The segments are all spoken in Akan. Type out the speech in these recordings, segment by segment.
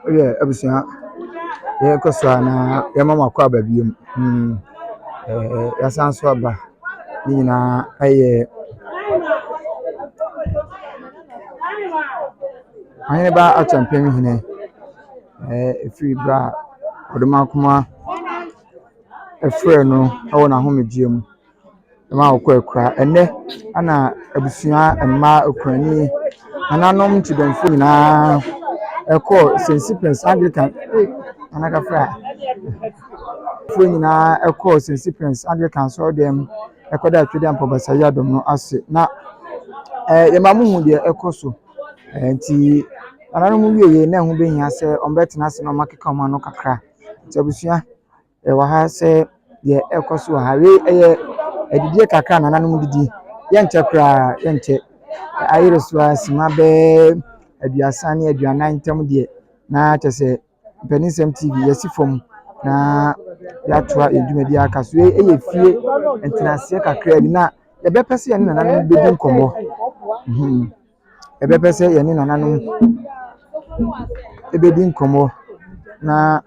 Woyɛ abusua, yɛkɔ so a na yɛma mo akwaaba bio. Yɛasan nso aba. Ne nyinaa yɛ Ɔheneba Akyɛmpemhene. Ɛfiri berɛ a Ɔdomankoma frɛɛ no wɔ n'ahomegyeɛ mu. Ma wɔkɔ akura. Ɛnnɛ na abusua mmaa akunani, nananom nkyidɔmfoɔ nyinaa kɔɔ St. Stephen's Anglican ei Nana Kafra foɔ nyinaa kɔɔ St. Stephen's Anglican asɔredan mu kɔdaa Tweduampɔn Basayi Adom no ase. Na yɛma mohu deɛ ɛkɔ so. Nti nananom wieeɛ na ɛho bɛhia sɛ wɔbɛtena ase na wɔakeka wɔn ano kakra. Nti abusua, Yɛwɔ ha sɛ deɛ ɛrekɔ so wɔ ha. Wei yɛ adidie kakra a nananom didi. Yɛnkyɛ koraa, yɛnkyɛ. Ayere so ara simma bɛyɛ aduasa ne aduanan ntam deɛ, na kyerɛ sɛ Mpaninsɛm TV yɛasi fam na yɛatoa yɛn dwumadie a aka so. Wei yɛ fie ntenaseɛ kakra bi na yɛbɛpɛ sɛ yɛne nananom bɛdi nkɔmmɔ. Yɛbɛpɛ sɛ yɛne nananom bɛdi nkɔmmɔ na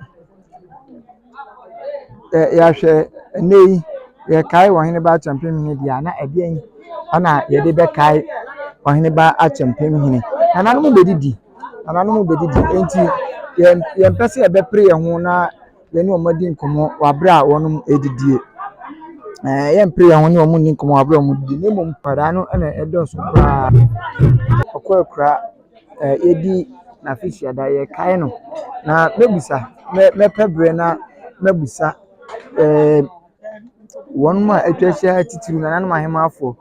yɛahwɛ ɛnnɛ yi yɛkae Ɔheneba Akyɛmpemhene deɛ a na ɛdeɛn na yɛde bɛkae Ɔheneba Akyɛmpemhene. Nananom bɛdidi, nananom bɛdidi nti yɛmpɛ sɛ yɛbɛpere yɛn ho na yɛne wɔn adi nkɔmmɔ wɔ aberɛ a wɔredidie. Ɛɛ yɛmpere yɛn ho ne wɔn nni nkɔmmɔ wɔ aberɛ a wɔredidi na mmom nkwadaa no na ɛdɔɔso koraa. Ɔkɔ akura ɛɛ yɛdi n'afehyia da yɛkae no na mɛbisa mɛ mɛpɛ berɛ na mɛbisa ɛɛ wɔn a atwa ahyia titiriw nananom ahemmafoɔ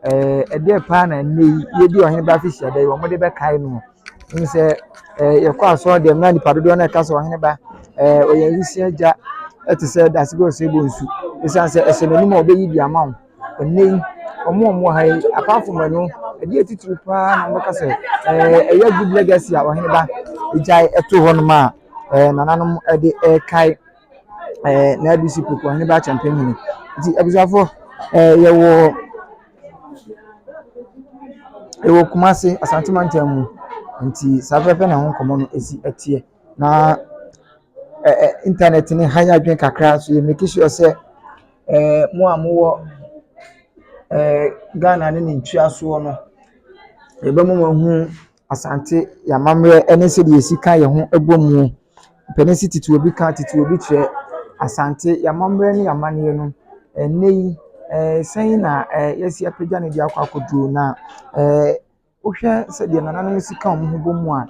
ɛɛ ɛdeɛ paa na nnɛ yi yɛdi ɔhene ba afehyia da yi wɔde bɛkae no. Wohu sɛ yɛkɔ asɔre dɛm na nipa dodoɔ no ɛka sɛ ɔhene ba ɔyɛ awusia agya ɛte sɛ Dasegbe Osei Bonsu. Ɛsiane sɛ ɛhyɛ n'anim a ɔbɛyi bi ama wo. Ɛnnɛ yi, wɔn a wɔwɔ ha yi, apart from ɛno, ɛdeɛ titiriw paa na wɔbɛka sɛ ɛyɛ good legacy a ɔhene ba gyae ɛtoo hɔnom a nananom ɛde ɛrekae n'adisi poku ɔhene ba Akyɛmpemhene. Nti abusuafoɔ yɛwɔ Ɛwɔ Kumasi, Asante mantam mu. Nti saa pɛpɛɛpɛ na ɛho nkɔmmɔ no si teɛ. Na intanɛt no ha yɛn adwene kakra so yɛ make sure sɛ mo a mowɔ Ghana ne ne ntoasoɔ no, yɛbɛma moahu Asante yɛn amammerɛ ne sɛdeɛ yɛsi ka yɛn ho bɔ mu. Mpanin se tete obi ka, tete obi kyerɛ. Asante yɛn amammerɛ ne yɛn amanneɛ no, ɛnnɛ yi, sɛn na yɛasi apagya no de akɔ akɔduru na wohwɛ sɛdeɛ nananom si ka wɔn ho bɔ mu a,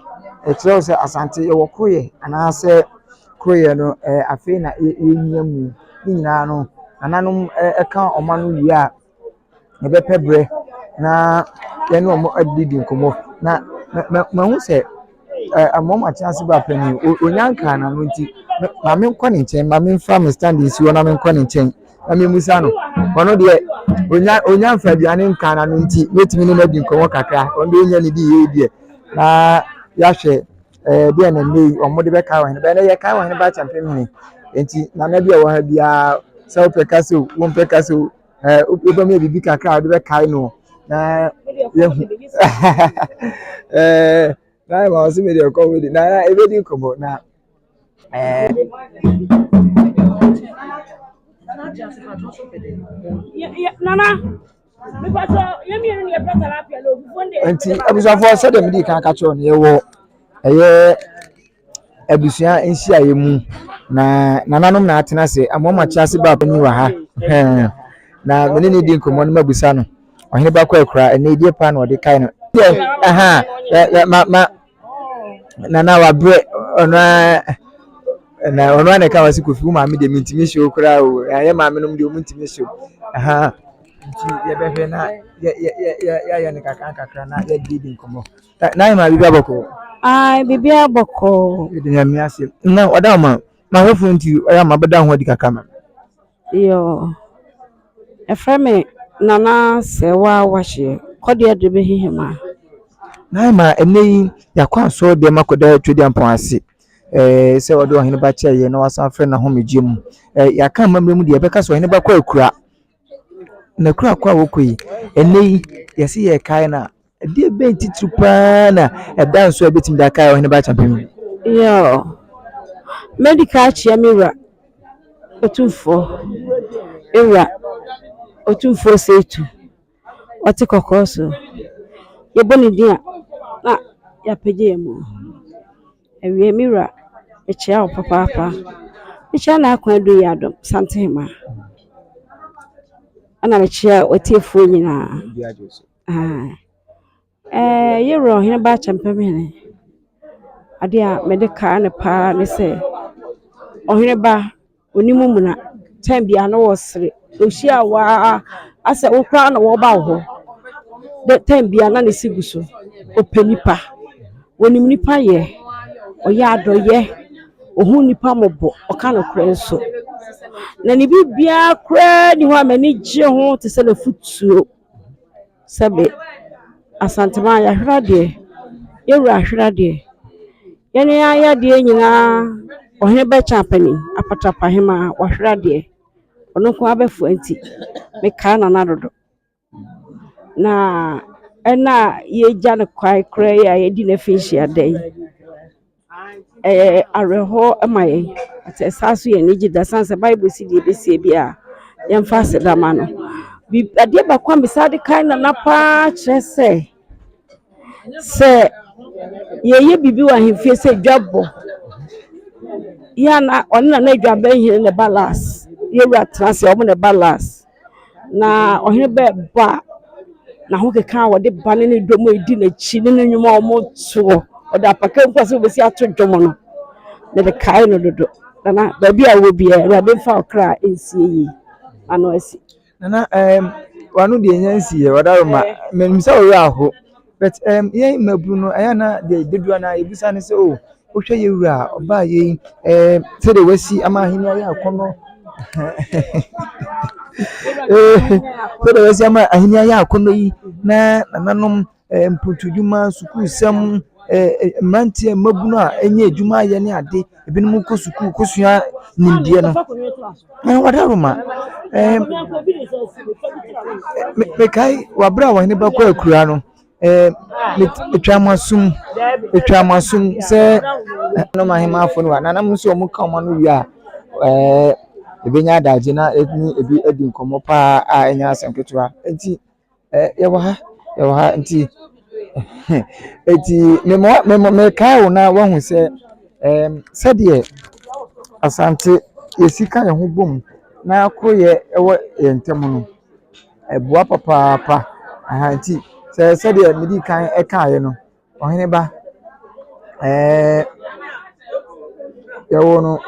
ɛkyerɛ wo sɛ Asante yɛwɔ koroyɛ anaasɛ koroyɛ no afei na yɛrenya mu. Ne nyinaa no, nananom ka wɔn ano wie a, yɛbɛpɛ berɛ na yɛne wɔn adidi nkɔmmɔ. Na mahu sɛ Amoah Akyea ba panin, ɔnya nkaa n'ano nti, ma menkɔ ne nkyɛn, ma memfa me stand nsi hɔ na menkɔ ne nkyɛn na memmisa no. Ɔno deɛ, ɔnya ɔnya mfa aduane nkaa n'ano nti, mɛtumi ne no adi nkɔmmɔ kakra. Ɔno deɛ ɔnya ne di yie deɛ na yɛahwɛ deɛ na nnɛ yi wɔde bɛkae ɔhene ba. Ɛnnɛ yɛkae ɔhene ba Kyɛmpemhene. Nti nana bi a ɔwɔ ha biara, sɛ wopɛ kasa o, wompɛ kasa o, wobɛma yɛ biribi kakra a wode bɛkae no na yɛhu na yɛ ma ɔse mede ɛkɔ wei de na ɛbɛdi nkɔmmɔ na nti abusuafoɔ sɛdeɛ mede kan ka kyerɛ no yɛwɔ ɛyɛ abusua nhyiaeɛ mu, na nananom na atena ase. Amoama Kyease ba panin wɔ ha. Hɛn. Na me ne no di nkɔmmɔ no mabisa no. Ɔhene ba kɔ akura, ɛnɛ edie paa na ɔde kae no. Deɛ, aha, ma, ma, nana wabrɛ, ɔno ara, na ɔno ara na ɛka wɔ se Kofi, wo maame deɛ mentumi hye wo koraa o. Ɛyɛ maame nom deɛ ɔmo ntumi hye wo. Aha, nti yɛbɛhwɛ na yɛ, yɛ, yɛ, yɛayɛ no kakra nkakra na yɛdidi nkɔmmɔ. Na ayɛ ma biribi abɔkɔ. Ae, biribiara bɔkɔɔ. Yɛda Nyame ase. Na ɔda wo ma m'ahwɛfoɔ nti ɔyɛ ama bɛda ho adi kakra ma me. Yoo, ɛfrɛ me Nana Sɛɛwaa Wahyeɛ, Kɔdeɛ de Bɛhihima. Na ayɛ ma ɛnnɛ yi yɛakɔ asɔre dɛm akɔda Tweduampɔn ase ɛɛ sɛ ɔde ɔhene ba kyɛɛ yɛn na wasan afrɛ no ahomegyeɛ mu. Ɛɛ yɛaka amammerɛ mu deɛ yɛbɛka sɛ ɔhene ba kɔ akura. Na akura kɔ a wɔkɔ yi, ɛnnɛ yi yɛse yɛrekae no a, Ɛdeɛ bɛn titiriw paa na ɛda nso a ɛbɛtumi de akae Ɔhene Ba Akyɛmpem? Yoo, mɛdi kan akyea me wura Otumfoɔ, me wura Otumfoɔ Osei-Tutu, ɔte kɔkɔɔ so. Yɛbɔ ne din a, na yɛapagya yɛn mu. Awiei me wura, mekyea wo papaapa. Mekyea N'Akwan Adu Yiadom, Santehema. Ɛna mekyea w'atiefoɔ nyinaa. Ah. Ɛɛ yɛwura Ɔhene Ba Akyɛmpemhene. Adeɛ a mede kaa no paa ne sɛ ɔhene ba onim muna time biara na wɔsere ohyia wo a asɛ wo koraa na wɔba wo hɔ de time biara na ne si gu so ɔpɛ nipa wɔnim nipa yɛ ɔyɛ adɔyɛ ohun nipa mmɔbɔ ɔka nokorɛ nso na ne biribiara koraa ni hɔ a m'ani gye ho te sɛ n'afutuo sɛbe Asanteman yɛahwere adeɛ yɛwura ahwere adeɛ yɛne ayɛ adeɛ nyinaa ɔhene bɛkyɛ apanin apatrapahema wahwere adeɛ ɔno nko abɛfoa nti mekaa nana dodo na ɛna yɛgya no kwae koraa yi a yɛdi n'afi nhyia da yi ɛyɛ awerɛhoɔ ma yɛn ati ɛsan so yɛ anigye da san sɛ Bible si deɛ ɛbɛsie bi a yɛmfa aseda ma no. Adeɛ baako a mesan de kae nana paa kyerɛ sɛ sɛ yɛyɛ biribi wɔ ahemfie sɛ dwabɔ yɛ a na ɔne nana Adwabenhene ne ba last yɛwura tena ase ɔmo ne ba last na ɔhene bɛɛ ba a n'ahokeka a wɔde ba ne ne dɔm a edi n'akyi ne ne nnwom a wɔtoɔ ɔde apaka mpo a sɛ wɔbɛsi ato dwom no mede kae no dodo. Nana baabi a wɔ biara Awurade mfa wo kra nsie yie ano asi. Nana wano deɛ nya nsi yɛ ɔdaroma menim sɛ ɔwerɛ aho but yɛn mmabunu no ɛyɛ na deɛ dodoɔ no a yɛbisa ne sɛ o wohwɛ yɛ wura a ɔbaa yɛ yi sɛdeɛ wasi ama ahenni ayɛ akɔnnɔ sɛdeɛ wasi ama ahenni ayɛ akɔnnɔ yi na nananom mpuntudwuma sukuusɛm mmeranteɛ mmabunu a ɛnyɛ adwuma ayɛ ne ade ebinom kɔ sukuu kɔsua nimdeɛ no na wadaroma mekae waberɛ a wɔhene bɛkɔ akura no metwa mo asom metwa mo asom sɛ nom ahemafo no wa nananom nso wɔn ka wɔn ano wie a ebenya adagye na ɛne ebi adi nkɔmmɔ paa a ɛnyɛ asɛm ketewa nti yɛwɔ ha yɛwɔ ha nti eti mema mema mekae wo na wahu sɛ sɛdeɛ Asante yɛsi ka yɛn ho bom na koroyɛ ɛwɔ yɛn ntam no ɛboa papaapa aha nti sɛ sɛdeɛ medi kan ɛkaeɛ no ɔhene ba yɛwɔ no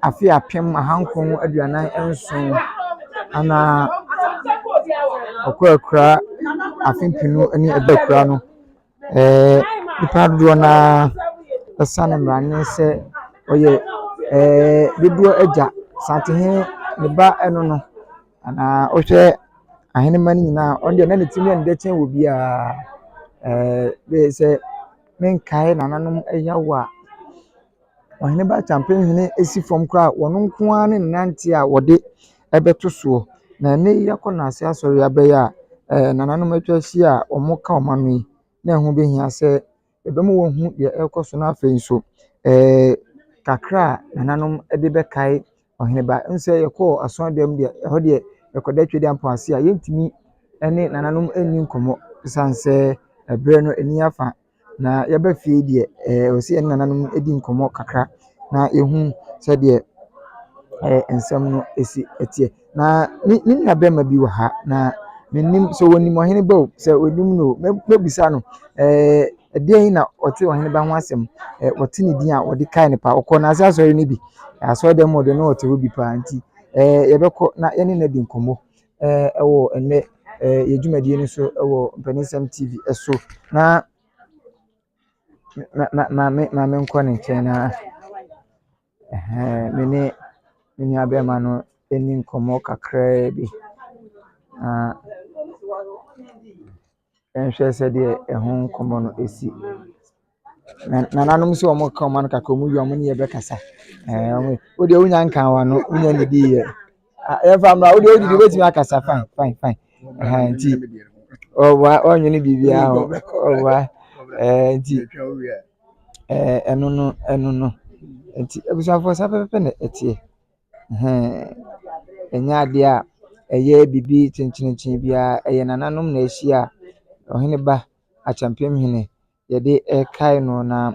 afe 1947 ana ɔkɔ akura afe mpenu ne ɛda akura no nipa dodoɔ naa ɛsane mmarane sɛ ɔyɛ dodoɔ agya Santehene ne ba ɛno no anaa wohwɛ ahenemma no nyinaa ɔno deɛ na ne tirim yɛ ne dɛ kyɛn wɔ biara bɛyɛ sɛ menkae nananom ɛyaw a ɔhene ba Kyampehene esi fam koraa wɔn nko ara ne nante a wɔde ɛbɛto soɔ na ɛnɛ yi akɔ n'ase asɔre abɛyɛ a nananom atwa ahyia a wɔka wɔn ano yi na ɛho bɛhia sɛ ɛbɛma wɔn deɛ ɛrekɔ so na afei nso kakra a nananom de bɛkae ɔhene ba nsɛ yɛkɔɔ asɔredan deɛ ɛhɔ deɛ yɛkɔda Tweduampɔn ase a yɛntumi ne nananom nni nkɔmmɔ ɛsiane sɛ ɛberɛ no ani afa na yɛba fie deɛ ɛwɔ sɛ yɛne nananom di nkɔmmɔ kakra na yɛhu sɛdeɛ nsɛm no esi teɛ na me me nua bɛrima bi wɔ ha na menim sɛ wɔnim ɔhene ba o sɛ onim no o mɛbisa no ɛdeɛn na ɔte ɔhene ba ho asɛm wɔte ne din a wɔde kae no paa ɔkɔ n'ase asɔre no bi asɔre dɛm ɔde no ɔte hɔ bi paa nti yɛbɛkɔ na yɛne no adi nkɔmmɔ ɛwɔ ɛnnɛ yɛ dwumadie no so ɛwɔ Mpaninsɛm TV so na maame maame nkɔ ne nkyɛn na me ne me nua bɛrima no ani nkɔmmɔ kakraa bi na yɛnhwɛ sɛdeɛ ɛho nkɔmmɔ no esi. Nananom nso a wɔka wɔn ano kakra wɔn wie a wɔn ne yɛ bɛkasa. Ɛɛ wo deɛ wonya nka wɔn ano wonya nnidi yɛ. Yɛmfa mmra wo deɛ wodidi wobɛtumi akasa fine fine fine. Nti ɔboa ɔnwene biribiara ho ɔboa ɛɛ nti. Ɛɛ ɛno no ɛno no. Nti abusuafoɔ saa pɛpɛpɛ na ɛteɛ. Ɛhɛn ɛnyɛ adeɛ a ɛyɛ biribi kyenkyerenkyen biara. Ɛyɛ nananom na ahyia a ɔhene ba Akyɛmpemhene yɛde rekae no na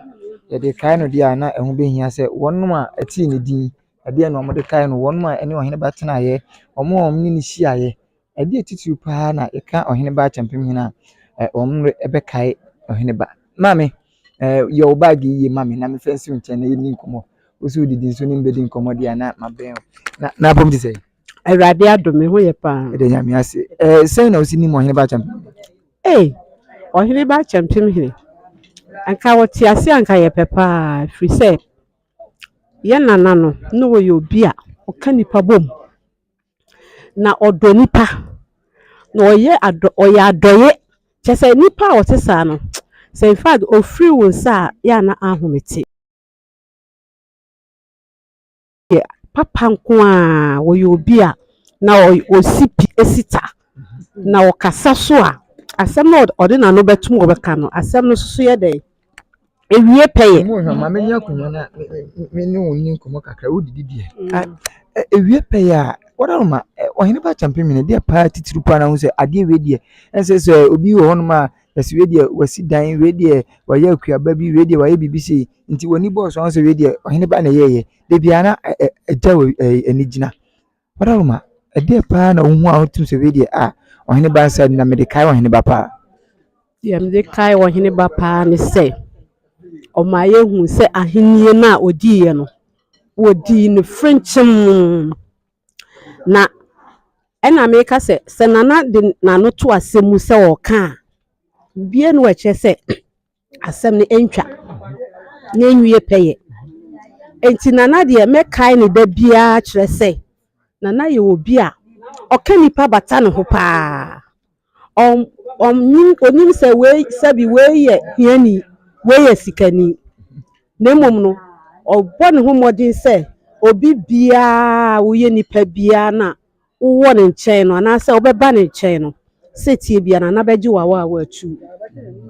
yɛde kae no deɛ a na ɛho bɛhia sɛ wɔnom a ɛtee ne din, ɛdeɛn na wɔde kae no, wɔnom a ɛne ɔhene ba tenaeɛ, wɔn a wɔne no hyiaeɛ. Ɛdeɛ titiriw paa na yɛka ɔhene ba Akyɛmpemhene a wɔn bɛkae ɔhene ba. Maame, yɛ wo baage yie ma me na memfa nsi wo nkyɛn na yɛnni nkɔmmɔ. Wo sɛ wodidi nso ne mbɛdi nkɔmmɔ deɛ a na mabɛn wo. Na n'apɔm te sɛ? Awurade adom me ho yɛ paa. Ɛda Nyame ase. Sɛn na wosi nim ɔhene ba Akyɛmpemhene? Ei, ɔhene ba Akyɛmpemhene, anka wɔte ase anka yɛpɛ paa firi sɛ yɛn nana no na ɔyɛ obi a ɔka nipa bom na ɔdɔ nipa na ɔyɛ adɔ ɔyɛ adɔyɛ kyɛ sɛ nipa a ɔte saa no sɛ in fact ofiri wo nsa a yɛ ana ahomete yɛ papa nko a wɔyɛ obi a na ɔsi pi esi ta na ɔkasa so a asɛm no ɔde n'ano bɛtum ɔbɛka no asɛm no soso yɛ dɛ ewie pɛyɛ. Mu hwɛ ma menye akonnwa na me ne wo nni nkɔmmɔ kakra wodidi deɛ. Ewie pɛyɛ a wɔda ma ɔhene ba Akyɛmpemhene deɛ paa titiriw paa na ho sɛ adeɛ wei deɛ ɛnsɛ sɛ obi wɔ hɔnom a yɛsɛ wei deɛ wasi dan, wei deɛ wayɛ akuaba bi, wei deɛ wayɛ biribi sei nti w'ani bɔɔ so ahu sɛ wei deɛ ɔhene ba na ɛyɛɛyɛ da biara na ɛgya wɔ ani gyina. Wɔda ma ɛdeɛ paa na wohu a wotum sɛ wei deɛ a ɔhene ba nsa na mede kae ɔhene ba paa. Deɛ mede kae ɔhene ba paa ne sɛ ɔma yɛhu sɛ ahennie no a odiiɛ no wɔdii no frenkyem na ɛna meka sɛ sɛ nana de n'ano to asɛm mu sɛ ɔka a bie no ɛkyerɛ sɛ asɛm no ntwa na nwie pɛyɛ. Nti nana deɛ mɛkae ne da biara kyerɛ sɛ nana yɛ obi a ɔka nipa bata ne ho paa. Ɔnim onim sɛ wei sɛbi wei yɛ hiani, wei yɛ sikani. Na mmom no ɔbɔ ne ho mmɔden sɛ obi biara a woyɛ nipa biara na wowɔ ne nkyɛn no anaasɛ wobɛba ne nkyɛn no sɛ tie bia nana bɛgye wo awa a woatu.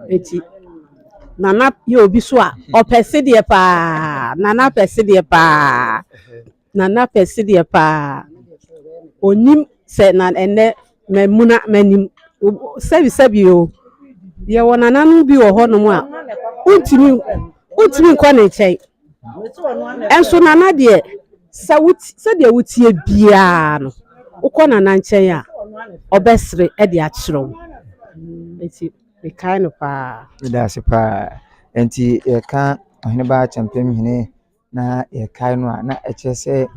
Nti nana yɛ obi so a ɔpɛ sedeɛ paa. Nana pɛ sedeɛ paa. Nana pɛ sedeɛ paa. Onim sɛ na ɛnɛ mamuna m'anim sɛbi sɛbi o yɛwɔ nananom bi wɔ hɔnom a wontumi wontumi nkɔ ne nkyɛn. Ɛnso nana deɛ sɛ wot sɛdeɛ wotie biara no wokɔ nana nkyɛn a ɔbɛsere de akyerɛ wo. Nti mekae no paa. Meda ase paa. Nti yɛka ɔhene ba Akyɛmpemhene na yɛkae no a na ɛkyerɛ sɛ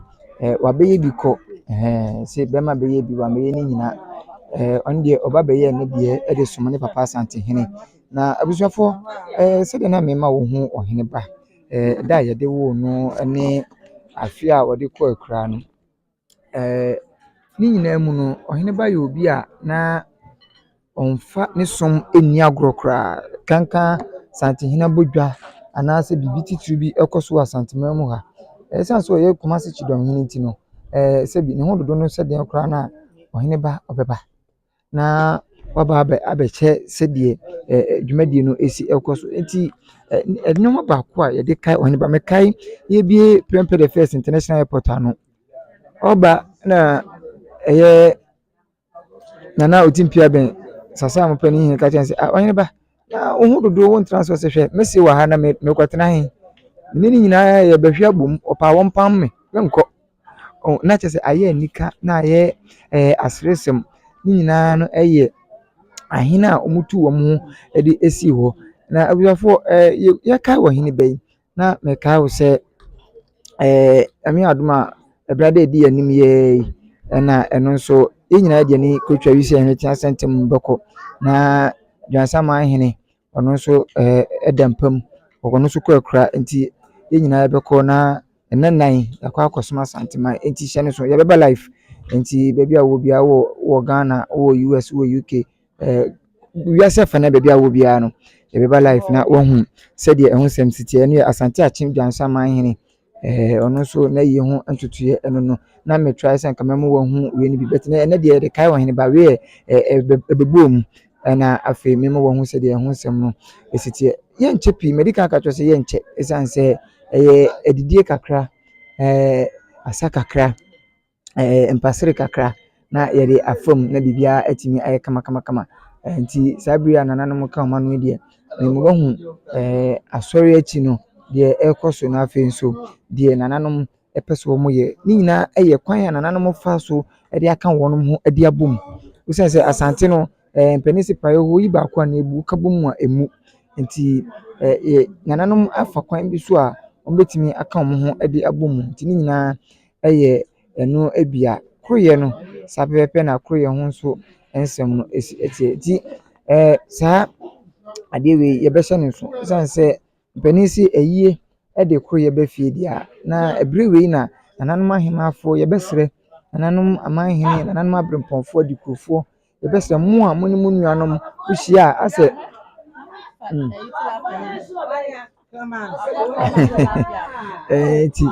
wabɛyɛ bi kɔ. Ɛhɛn sɛ bɛrima bɛyɛ bi wambɛyɛ ne nyinaa. Ɔno deɛ ɔba bɛyɛɛ ne deɛ de som ne papa Asantehene. Na abusuafoɔ sɛdeɛ na mema wo hu ɔhene ba da a yɛde woo no ne afe a wɔde kɔɔ akuraa no ne nyinaa mu no ɔhene ba yɛ obi a na ɔmfa ne som nni agorɔ koraa. Kanka Asantehene abɔdwa anaasɛ biribi titiriw bi ɛkɔ so wɔ Asanteman mu ha. Ɛsiane sɛ ɔyɛ Kumasi Kyidɔmhene nti no sɛbi ne ho dodo no sɛdeɛ koraa no a ɔhene ba ɔbɛba na waba abɛkyɛ sɛdeɛ dwumadie no esi ɛkɔ so. Nti nneɛma baako a yɛde kae ɔhene ba mekae yɛbie Prempeh the First International Airport ano. Ɔba na ɛyɛ Nana Otimpia bɛn Sasa mo panin hene ka kyerɛ no sɛ ah ɔhene ba na wo ho dodo wo ntena so sɛ hwɛ mese wɔ ha na mekɔtena he. Me ne ne nyinaa yɛbɛhwe abom ɔpaa wɔmpam me menkɔ. Na kyerɛ sɛ ayɛ anika na ayɛ aseresɛm. Ne nyinaa no yɛ ahene a wɔtu wɔn ho de sii hɔ. Na abusuafoɔ yɛkae ɔhene ba yi na mekae wo sɛ Nyame adom a ɛberɛ a ɛdi anim yi ɛna ɛno nso yɛn nyinaa de ani kɔtwa wi sɛ hene tea sɛntɛm bɛkɔ na Dwansaman hene ɔno nso ɛda mpa mu ɔno nso kɔ akura nti yɛn nyinaa bɛkɔ na ɛnɛ nan yɛakɔ akɔsom Asanteman nti hyɛ no so yɛbɛba live nti baabi a wɔ biara wɔ wɔ Ghana wɔ US wɔ UK wiase afa na baabi a wɔ biara no yɛbɛba live na wahu sɛdeɛ ɛho nsɛm si teɛ. Ɛno yɛ Asante Akyem Dwansaman hene ɔno nso n'ayie ho ntotoeɛ ɛno no na me try sɛ nka mɛma wahu wei no bi but ɛnɛ deɛ yɛde kae ɔhene ba wei yɛ ɛbɛbɔɔ mu ɛna afei mɛma wahu sɛdeɛ ɛho nsɛm no ɛsi teɛ. yɛnkyɛ pii, madi kan aka kyerɛ sɛ yɛnkyɛ ɛsiane sɛ ɛyɛ adidie kakra, asa kakra, mpasere kakra na yɛde afa mu na biribiara atumi ayɛ kamakamakama. Nti saa bere a nananom ka wɔn ano yi deɛ, na wahu asɔre akyi no deɛ ɛrekɔ so na afei nso deɛ nananom pɛ sɛ wɔyɛ. Ne nyinaa yɛ kwan a nananom fa so de aka wɔn ho de abom. Esiane sɛ Asante no, mpanin se praeɛ hɔ yi baako a na ebu, woka bɔ mu a emu. Nti nananom afa kwan bi so a wɔbɛtumi aka wɔn ho de abɔ mu. Nti ne nyinaa yɛ ɛno bi a koroyɛ no, saa pɛpɛɛpɛ na koroyɛ ho nso nsɛm no si teɛ. Nti saa adeɛ wei yɛbɛhyɛ no nso. Esiane sɛ mpanin se ayie de koroyɛ ba fie deɛ a, na ɛberɛ wei na nananom ahemmafoɔ yɛbɛsrɛ nananom amanhene, nananom aberempɔnfoɔ, adikurofoɔ, yɛbɛsrɛ mo a mo ne mo nuanom wohyia a asɛ nti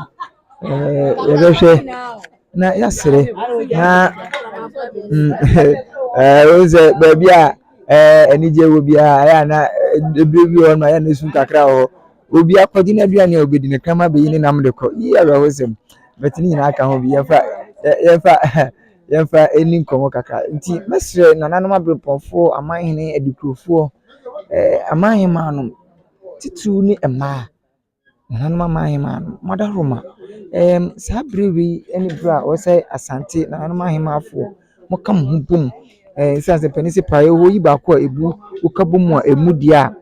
yɛbɛhwɛ na yɛasrɛ na wohu sɛ baabi a anigye wɔ biara ɛyɛ a na ebire bi wɔ hɔ no ɛyɛ a na esu kakra wɔ hɔ. Obi akɔgye n'aduane a obedi no, kraman bɛyi ne nam de kɔ. Yi awerɛhosɛm. But ne nyinaa ka ho bi. Yɛmfa yɛmfa yɛmfa ɛni nkɔmmɔ kakra. Nti mɛsrɛ nananom aberempɔnfoɔ, amanhene, adikurofoɔ, amanhemaa nom, titiriw ne mmaa. Nananom amanhemaa nom, mo adaworoma. Saa bere wei ne bere a wɔsɛ Asante nananom ahemaafoɔ moka mo ho bom. Ɛsiane sɛ mpanin sɛ praeɛ hɔ yi baako a ebu, woka bɔ mu a emu deɛ a,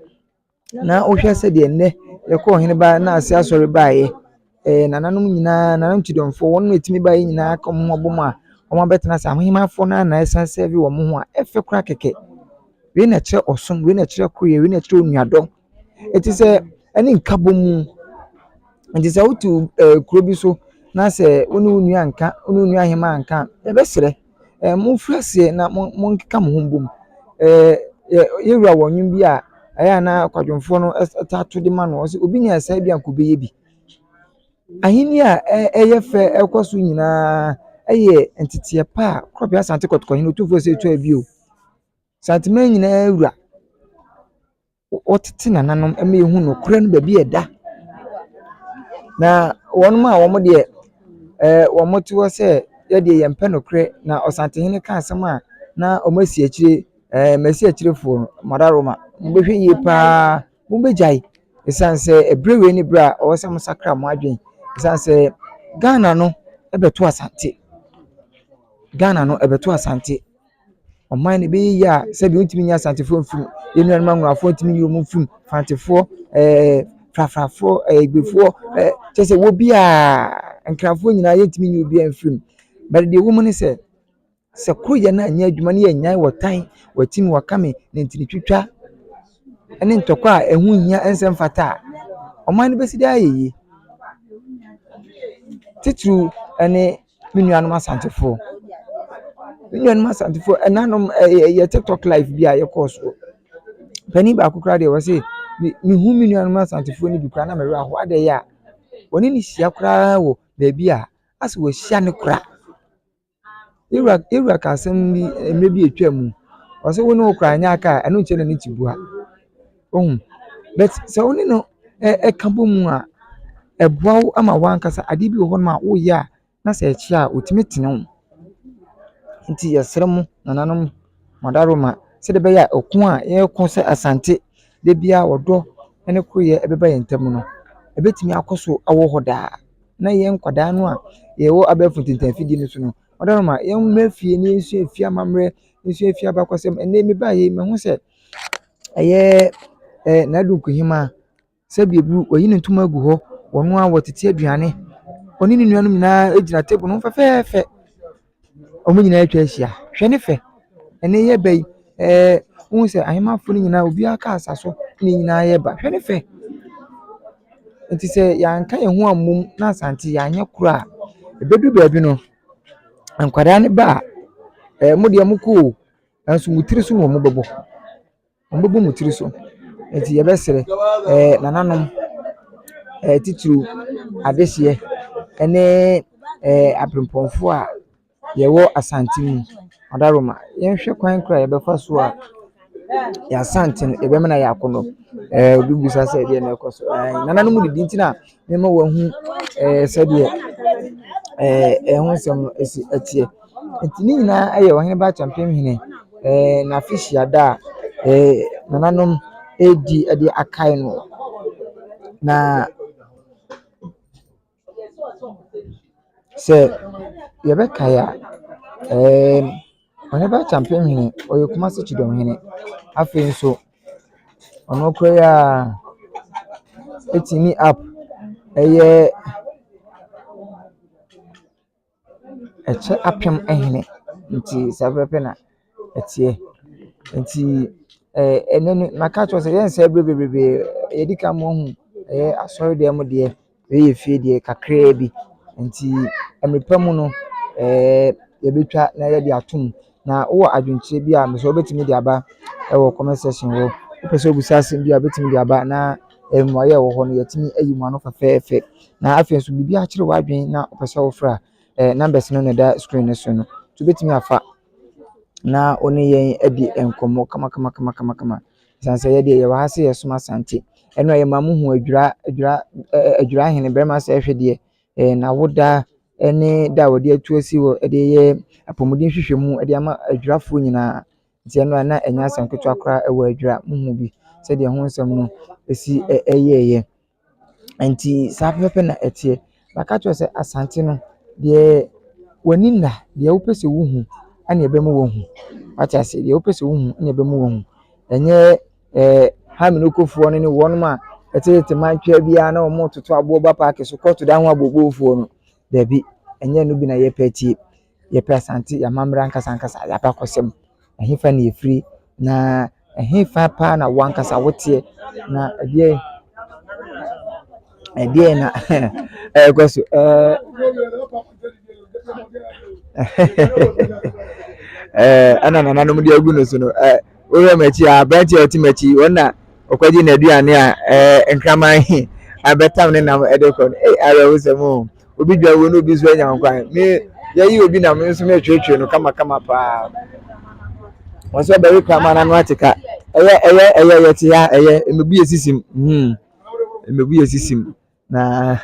na wohwɛ sɛdeɛ nnɛ yɛkɔɔ ɔhene na ase asɔre baeɛ. Nananom nyinaa, nananom kyidɔmfoɔ, wɔn a ɛtumi baeɛ nyinaa ka wɔn ho abɔ mu a wɔn abɛtena ase. Ahemaafoɔ no ara na ɛsan sɛɛve wɔn ho a ɛfɛ koraa kɛkɛ. Wei na ɛkyerɛ ɔsom, wei na ɛkyerɛ koroyɛ, wei na ɛkyerɛ onuadɔ. Ɛti sɛ ɛne nkabɔ mu. Nti sɛ wotu kuro bi so na sɛ wo ne wo nua nka, wo ne wo nua ahemaa nka a, yɛbɛsrɛ. Momfiri aseɛ na monkeka mo ho mbom. Yɛwura wɔ nnwom bi a ɛyɛ a na kwadwomfoɔ no taa to de ma no. Ɔsɛ obi nya saa bi a nka ɔbɛyɛ bi. Ahenni a ɛyɛ fɛ ɛkɔ so nyinaa ɛyɛ nteteɛ pa a Korɔbea Asante Kɔtɔkɔhene Otumfoɔ Osei Tutu bio. Santeman nyinaa wura. Wɔtete nananom ma yɛhu nokorɛ no baabi a ɛda. Na wɔn a wɔn deɛ wɔn te hɔ sɛ yɛdeɛ yɛmpɛ nokorɛ na Ɔsantehene ka asɛm a na wɔn asi akyire, masi akyirefoɔ no, Madaroma, mobɛhwɛ yie paa, mobɛgyae. Ɛsiane sɛ ɛberɛ wei ne berɛ a ɛwɔ sɛ mosakra mo adwene. Ɛsiane sɛ Ghana no ɛbɛto Asante. Ghana no ɛbɛto Asante. Ɔman no ɛbɛyɛ yie a sɛbi wontumi nyɛ Asantefoɔ mfiri mu. Yɛn nuanom Anwonafoɔ ntumi nyi wɔn mfiri mu. Fantefoɔ, Frafrafoɔ, Egbefoɔ, kyerɛ sɛ obiara, Nkrafoɔ nyinaa yɛntumi nyi obiara mfiri mu. But deɛ ɛwɔ mu ne sɛ, sɛ koroyɛ no anyɛ adwuma na yɛnnyae wɔtan, wɔatim, wɔakame, nantini-twitwa ne ntɔkwa a ɛho nhia nsɛm fata a, ɔman no bɛsi dɛ ayɛ yie. Titiriw ne me nuanom Asantefoɔ. Me nuanom Asantefoɔ, ɛnanom ɛyɛ TikTok live bi a yɛkɔɔ so. Panin baako koraa deɛ ɔse mehu me nuanom Asantefoɔ no bi koraa na me werɛ aho. Adɛn a wɔne no hyia koraa wɔ baabi a asɛ wɔahyia no kora. Yɛwura ka asɛm bi mmerɛ bi a atwa mu. Ɔse wo ne wo kora nyɛ aka a ɛno nkyerɛ n'ani te bua. Wohu? But sɛ wo ne no ɛka bɔ mu a, ɛboa wo ama w'ankasa adeɛ bi wɔ hɔnom a woyɛ a na sɛ ɛkyɛ a otumi tene wo. Nti yɛsrɛ mo nananom Madaroma sɛdeɛ ɛbɛyɛ a ɔko a yɛreko sɛ Asante da biara ɔdɔ ne koroyɛ ɛbɛba yɛn ntam no, ɛbɛtumi akɔ so awɔ hɔ daa. Na yɛn nkwadaa no a yɛwɔ abɛɛfo ntentanfidie no so no, Madaroma yɛmmra fie na yɛnsua fie amammerɛ, yɛnsua fie abakɔsɛm. Ɛnnɛ mebaeɛ yi mahu sɛ ɛyɛ Nadu Nkuhima sɛbi ebu wayi ne ntoma agu hɔ, wɔn a wɔtete aduane. Ɔne ne nuanom nyinaa gyina table no ho fɛfɛɛfɛ. Wɔn nyinaa atwa ahyia. Hwɛ ne fɛ. Ɛnnɛ yɛreba yi, wohu sɛ ahemafo no nyinaa obiara kaa asa so na yɛn nyinaa yɛreba. Hwɛ ne fɛ. Nti sɛ yɛanka yɛn ho ammom na Asante yɛanyɛ koro a, ɛbɛduru baabi no, nkwadaa no ba a, mo deɛ mokɔ o, nanso mo tiri so na wɔbɛbɔ. Wɔbɛbɔ mo tiri so. Nti yɛbɛsrɛ nananom, titiriw adehyeɛ ne aberempɔnfoɔ a yɛwɔ Asante mu, Madaroma, yɛnhwɛ kwan koro a yɛbɛfa so a Yɛn Asante no, yɛbɛma no ayɛ akɔnnɔ. Ɛɛ obi bisa sɛ ɛdeɛn na ɛrekɔ so. Ɛɛ nananom didi nti na mema wɔahu ɛɛ sɛdeɛ ɛɛ ɛho nsɛm no si teɛ. Nti ne nyinaa yɛ Ɔhene Ba Kyampemhene ɛɛ n'afehyia da a ɛɛ nananom redi de akae no. Na sɛ yɛbɛkae a, ɛɛm Ɔhene Ba Kyampemhene ɔyɛ Kumasi Kyidɔmhene. Afei nso, ɔno koraa yi ara tumi up ɛyɛ ɛkyɛ apem hene nti saa pɛpɛɛpɛ na ɛteɛ. Nti ɛɛ ɛnɛ no maka akyerɛ wo sɛ yɛnsɛe berɛ bebrebe. Yɛdi kan ma woahu ɛyɛ asɔredan mu deɛ, wei yɛ fie deɛ kakraa bi. Nti mmerɛ pa mu no ɛɛ yɛbɛtwa na yɛde atom. Na wowɔ adwenkyerɛ bi a mesrɛ wo wobɛtumi de aba ɛwɔ comment section hɔ. Wopɛ sɛ wobisa asɛm bi a wobɛtumi de aba na mmuaeɛ a ɛwɔ hɔ no yɛatumi ayi mu ano fɛfɛɛfɛ. Na afei nso biribi akyere w'adwene na wopɛ sɛ wofrɛ a, numbers no na ɛda screen no so no. Nti wobɛtumi afa na wo ne yɛn adi nkɔmmɔ kamakamakamakama. Ɛsiane sɛ yɛdeɛ yɛwɔ ha sɛ yɛsom Asante. Ɛno a yɛma mo hu Adwira Adwira ɛɛ Adwira hene barima sɛ ɛhwɛ deɛ ɛɛ n'awoda ne da a wɔde atu asi hɔ de yɛ apɔmuden nhwehwɛmu de ama adwirafoɔ nyinaa. Nti ɛno a na ɛnyɛ asɛm ketewa koraa ɛwɔ Adwira. Mohu bi sɛdeɛ ho nsɛm no ɛsi ɛyɛɛyɛ. Nti saa pɛpɛɛpɛ na ɛteɛ. Maka kyerɛ wo sɛ Asante no, deɛ w'ani nna, deɛ wopɛ sɛ wohu ɛna ɛbɛma woahu. Wate aseɛ? Deɛ wopɛ sɛ wohu ɛna ɛbɛma woahu. Ɛnyɛ ɛɛ Haminokofoɔ no ne wɔnom a ɛtetete mantwea biara na wɔretoto aboɔ ba paake so kɔto da ho abooboofoɔ no. Dabi, ɛnyɛ ɛno bi na yɛpɛ atie. Yɛpɛ Asante, yɛn amammerɛ ankasa ankasa, yɛn abakɔsɛm. Ɛhefa na yɛfiri na ɛhefa paa na wo ankasa woteɛ na ɛdeɛn ɛdeɛn na ɛrekɔ so ɛɛ ɛɛ ɛna nananom de agu no so no ɛɛ wohwɛ m'akyi a aberanteɛ a ɔte m'akyi wɔn na ɔkɔgye n'aduane a ɛɛ nkraman abɛtam ne nam ɛde kɔ no ee awerɛhosɛm o obi dwa wo na obi nso anya nkwan me yɛyi obi nam nso metweetwee no kamakama paa wɔn sɛ ɔbɛwe kraman n'ano ate ka ɛyɛ ɛyɛ ɛyɛ yɛte ha ɛyɛ mmebu yɛ sisim hmm mmebu yɛ sisim na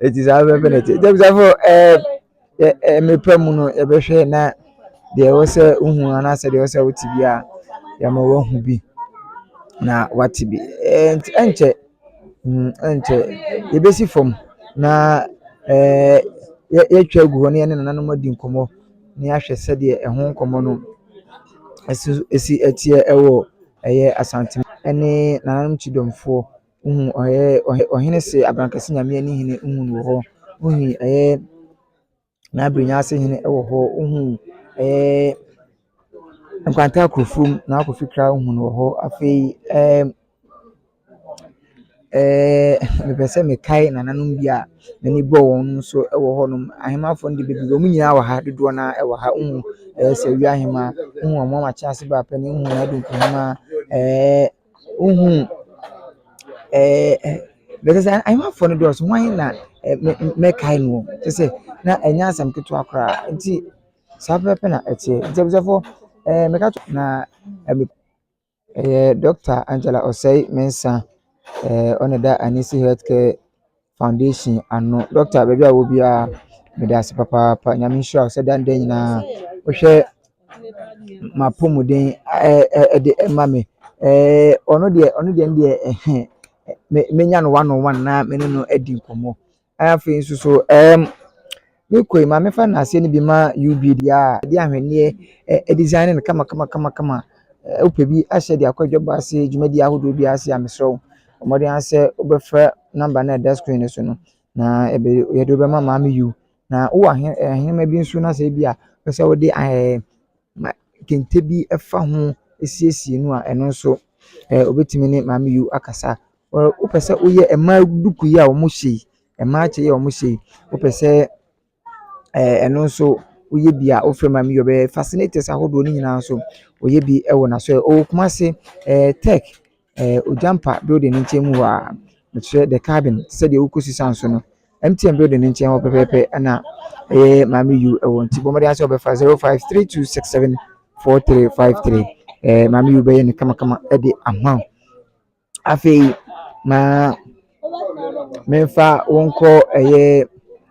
eti saa bɛbɛ na ɛte gyabisafo ɛɛ ɛ mmepa mu no yɛbɛhwɛ na deɛ ɛwɔ sɛ wohu anaasɛ deɛ ɛwɔ sɛ wote bi a yɛama woahu bi na wate bi ɛɛ nti ɛnkyɛ ɛnkyɛ yɛbɛsi fam na ɛɛ yɛatwa agu hɔ na yɛne nananom adi nkɔmmɔ na yɛahwɛ sɛdeɛ ɛho nkɔmmɔ no ɛsi ɛsi ɛteɛ ɛwɔ ɛyɛ Asante ɛne nananom Kyidɔmfoɔ. Wohu ɔyɛ ɔhene se Abrankɛse Nyame ani hene wohu no wɔ hɔ. Wohu ɛyɛ N'Abrɛnyaase hene wɔ hɔ. Wohu ɛyɛ Nkwanta Akurofuom Nana Kofi Kra wohu no wɔ hɔ. Afei ɛɛm ɛɛ mepɛ sɛ mekae nananom bi a m'ani bɔɔ wɔn so wɔ hɔnom. Ahemmafoɔ no de bebree wɔn nyinaa wɔ ha dodoɔ no ara wɔ ha. Wohu ɛyɛ Sɛwia Ahemaa, wohu Ɔmoama Kyease Baapanin, wohu Nana Dunku Hemaa, ɛɛ wohu ɛɛ bɛsɛ sɛ ahemmafoɔ no dɔɔso. Hwan na mɛkae no? Kyerɛ sɛ na ɛnyɛ asɛm ketewa koraa nti saa pɛpɛɛpɛ na ɛteɛ. Nti abusuafoɔ ɛɛ meka kyerɛ na ɛɛ ɛyɛ Doctor Angela Osei Mensah ɛɛ ɔna ɛda Anisi Healthcare Foundation ano. Doctor baabi a wɔ biara meda ase papaapa. Nyame nhyira wo sɛ da ne da nyinaa wohwɛ m'apɔmuden ɛɛ ɛde ɛma me. Ɛɛ ɔno deɛ ɔno deɛ no deɛ ɛhɛn me menya no one on one na me ne no adi nkɔmmɔ. Afei nso so ɛɛm mekɔ yi ma mefa nnaaseɛ no bi ma UB deɛ a yɛde ahwenneɛ ɛ design no kama kama kama kama. Wopɛ bi ahyɛ de akɔ adwabɔ ase dwumadie ahodoɔ bi ase a mesrɛ wo bɔ mmɔden ara sɛ wobɛfrɛ number no a ɛda screen no so no na ɛbɛ yɛde wo bɛma Maame U. Na wowɔ ahe ahenema bi nso na sɛ ebi a wopɛ sɛ wode ɛɛ ma kente bi fa ho siesie no a ɛno nso ɛɛ wobɛtumi ne Maame U akasa. Wopɛ sɛ woyɛ mmaa duku yi a wɔhyɛ yi, mmaa kyɛ yi a wɔhyɛ yi, wopɛ sɛ ɛɛ ɛno nso woyɛ bi a wofrɛ Maame U a ɔbɛyɛ. Fascinators ahodoɔ no nyinaa nso ɔyɛ bi wɔ n'aso. Ɔwɔ Kumase ɛɛ Tech ɛɛ Ogyampa building no nkyɛn mu hɔ a mekyerɛ the cabin sɛdeɛ wokɔ Susan so no. MTN building no nkyɛn hɔ pɛpɛɛpɛ ɛna ɛyɛ Maame U ɛwɔ nti bɔ mmɔden sɛ wɔbɛfa 0532674353. Ɛɛ maame yi bɛyɛ no kamakama de ama wo. Afei ma memfa wo nkɔ ɛyɛ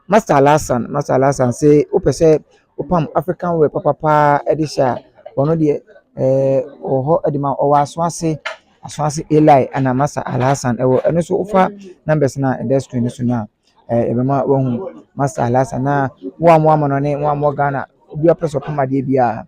Master Alhassan. Master Alhassan sɛ wopɛ sɛ wopam African wear papapaa de hyɛ a, ɔno deɛ ɛɛ ɔwɔ hɔ de ma wo. Ɔwɔ Asoase, Asoase Eli ɛna Master Alhassan ɛwɔ. Ɛno nso wofa numbers no a ɛda screen no so no a, ɛɛ ɛbɛma woahu Master Alhassan. Na wo a mowɔ amanɔne, mo a mowɔ Ghana, obi a ɔpɛ sɛ ɔpam adeɛ biara,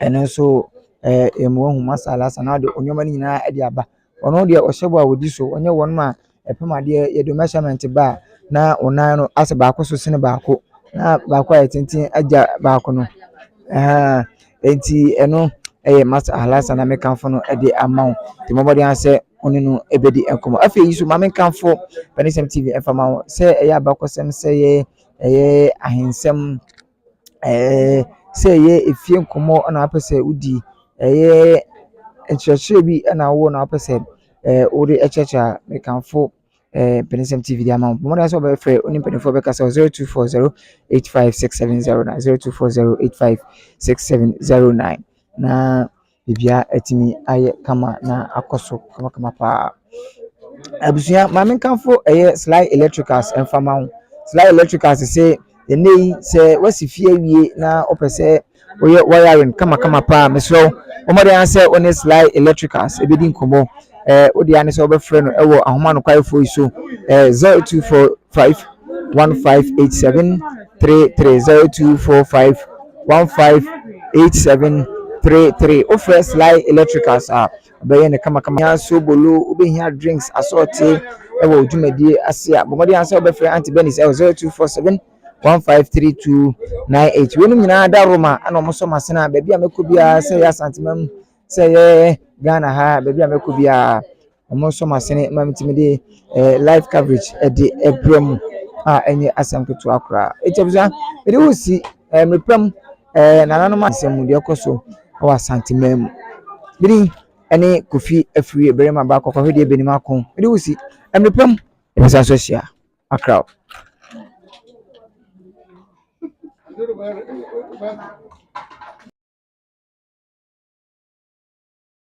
ɛno nso ɛɛ yɛma woahu Master Alhassan na ɔde nneɛma no nyinaa de aba. Ɔno deɛ ɔhyɛ bɔ a ɔdi so. Ɔnyɛ wɔn a ɛpam adeɛ yɛde measurement ba a na wo nan no asɛ baako so sene baako na baako ayɛ tenten agya baako no. Ɛhaa enti ɛno ɛyɛ Master Alhassan na mekamfo no de ama wo. Nti bɔ mmɔden ara sɛ wo ne no bɛdi nkɔmmɔ. Afei nso ma menkamfo Panisɛm TV ɛmfa ma wo sɛ ɛyɛ abakɔsɛm, sɛ ɛyɛ ɛyɛ ahensɛm, ɛɛ sɛ ɛyɛ efie nkɔmmɔ na wopɛ sɛ wodi, ɛyɛ nkyerɛkyerɛ bi na wowɔ na wopɛ sɛ ɛɛ wode kyerɛkyerɛ a, mekamfo ɛɛ Panisɛm TV de ama wo. Bɔ mmɔden sɛ wobɛfrɛ wo ne mpanimfoɔ bɛkasa wɔ 0240 856709, 0240 856709 na biribiara atumi ayɛ kama na akɔ so kamakama paa. Abusua, ma menkamfo ɛyɛ Sly Electricals ɛmfa ma wo. Sly Electricals sɛ ɛnnɛ yi sɛ woasi fie awie na wopɛ sɛ woyɛ wiring kamakama paa, mesrɛ wo, bɔ mmɔden ara sɛ wo ne Sly Electricals ɛbɛdi nkɔmmɔ. Ɛɛ wode ara ne sɛ wobɛfrɛ no ɛwɔ ahoma nokwarefoɔ yi so, ɛɛ 0245 1587 33, 0245 1587 33. Wofrɛ Sly Electricals a, ɔbɛyɛ no kamakama. Hia sobolo, wobɛhia drinks asɔɔte ɛwɔ wo dwumadie ase a, bɔ mmɔden ara sɛ wobɛfrɛ Aunty Bernice ɛwɔ 0247 153298. Weinom nyinaa da Roma ɛna wɔn sɔ m'asene a baabi a mɛkɔ biara, sɛ ɛyɛ Asanteman, sɛ ɛyɛ Ghana ha, baabi a mɛkɔ biara wɔn nso m'asene ma metumi de ɛɛ live coverage ɛde ɛbrɛ mu a ɛnyɛ asɛm ketewa koraa. Eti abusua, mede wo si ɛɛ mmerɛ ɛɛ nananom asɛm mu deɛ ɛkɔ so ɛwɔ Asanteman mu. Mede ɛne Kofi Afiri barima baako kɔhwɛ deɛ bɛnim ako. Mede wo si mmerɛ pam yɛbɛsan so ahyia akra.